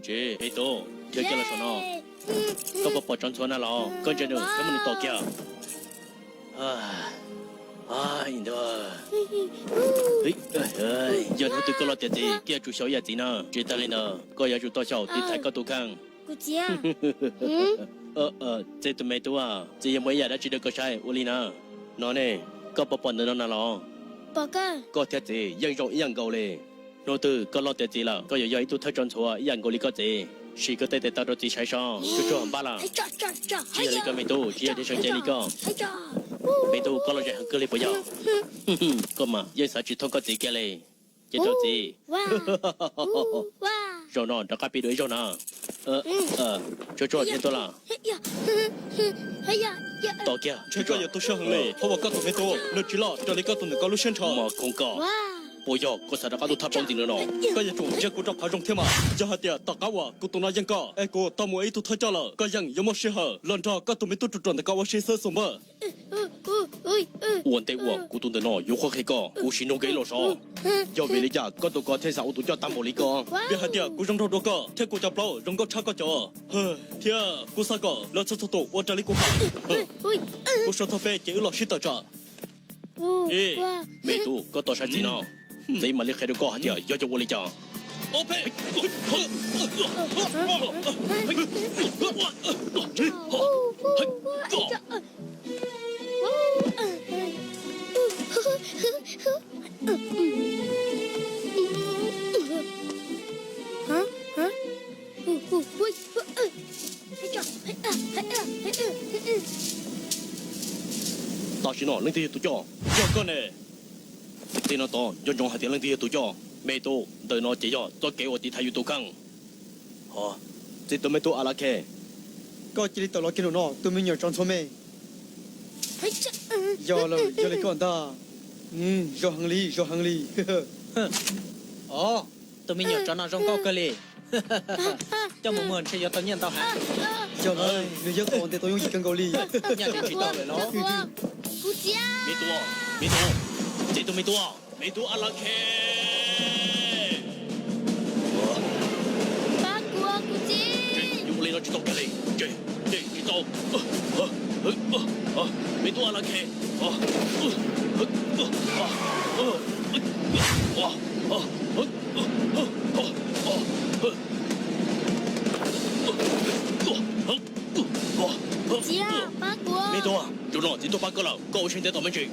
Tsis, me tub, nrhiav kiag los saum no. Koj puas pom tsov ntxhuav na los? Koj ntsia nws, koj muab nws tom kiag. Yog hnub twg koj los tiav txiv, koj yuav tsum xyaum ib yam txiv na. Tsis tas li ntawd, koj yuav tsum tau xyaum tiv thaiv koj tus kheej. Txiv tus me tub, txiv yuav muaj ib yam dab tsi rau koj saib ua li na. No ne, koj puas pom ntawm no na los? Koj thiab txiv yeej zoo ib yam nkaus li. Hnub twg koj los tiav txiv lawm, koj yuav yog ib tug thawj tsov ntxhuav ib yam nkaus li koj txiv. Sim koj tej tes taw rau txiv saib seb. Tsuag tsuag npaj lawm. Tsis yog li koj me tub, tsis yog tias seev cev li koj. Me tub, koj lom zem heev kawg li puas yog? Koj mas yeej xav tsis thooj koj txiv kiag li. Ces rau txiv. Zaum no rov qab pib dua ib zaug na. Tsuag tsuag dhia tuaj lawm. Tom kiag. Ntshe koj yuav tu siab heev li, qhov uas koj tus me tub nws tsis loj raws li koj tus ntawm koj lub siab ntshaw. Mos khoom koj, puas yog koj xav rov qab tuaj thaj paub ntxiv no no? Koj yuav tsum ntsia kuv rau qhov zoo thiab mas. Yog hais tias tom qab uas kuv tus no yeej koj es kuv tau mus ua ib tug thawj coj lawm, koj yeej yuav muaj sij hawm los nrog koj tus me tub ruam ruam ntawm koj ua si xwb xus npawg. Ua ntej uas kuv tus ntawm no yuav qhuab qhia koj, kuv sim nug koj ib los saib. Yog vim li cas koj tus ko thiaj xav ua tus coj tag npaum li ko? Vim hais tias kuv zoo nraug dua koj thiab kuv cov plaub zoo nkauj tshaj koj cov. Thiab kuv xav kom lawv txhua txhua tus ua raws li kuv hais. Kuv sau txog peb ces wb los sib tawm tsam. Me tub, koj tos saib txiv no, txiv mam li qhia rau koj hais tias yog cov ua li cas. Tam sim no leej twg yog tus coj? Yog koj ne. Tej no tod nco ntsoov hais tias leej twg yog tus coj. Me tub, ntawm no ces yog txoj kev uas tiv thaiv yus tus kheej. Txiv tus me tub Alakhe, koj cia li tawm los kiag nram no, tus me nyuam tsov ntxhuav me. Yog lawm, yog li koj ntag. Zoo heev li, zoo heev li. Tus me nyuam tsov no zoo nkauj kawg li. Coj mus muag ntshe yuav tau nyiaj ntau heev. Yog lawm, nws yog tus uas ntes tau yooj yim kawg nkaus li. Nyaj tsis tau lawm los? Me tub, me tub, txiv tus me tub, me tub Alakhe. Yus ua li no tsis tau kiag li, tsis tau. Me tub Alakhe. Me tub, zaum no txiv tuaj pab koj lawm, koj ua siab ntev tos me ntsis.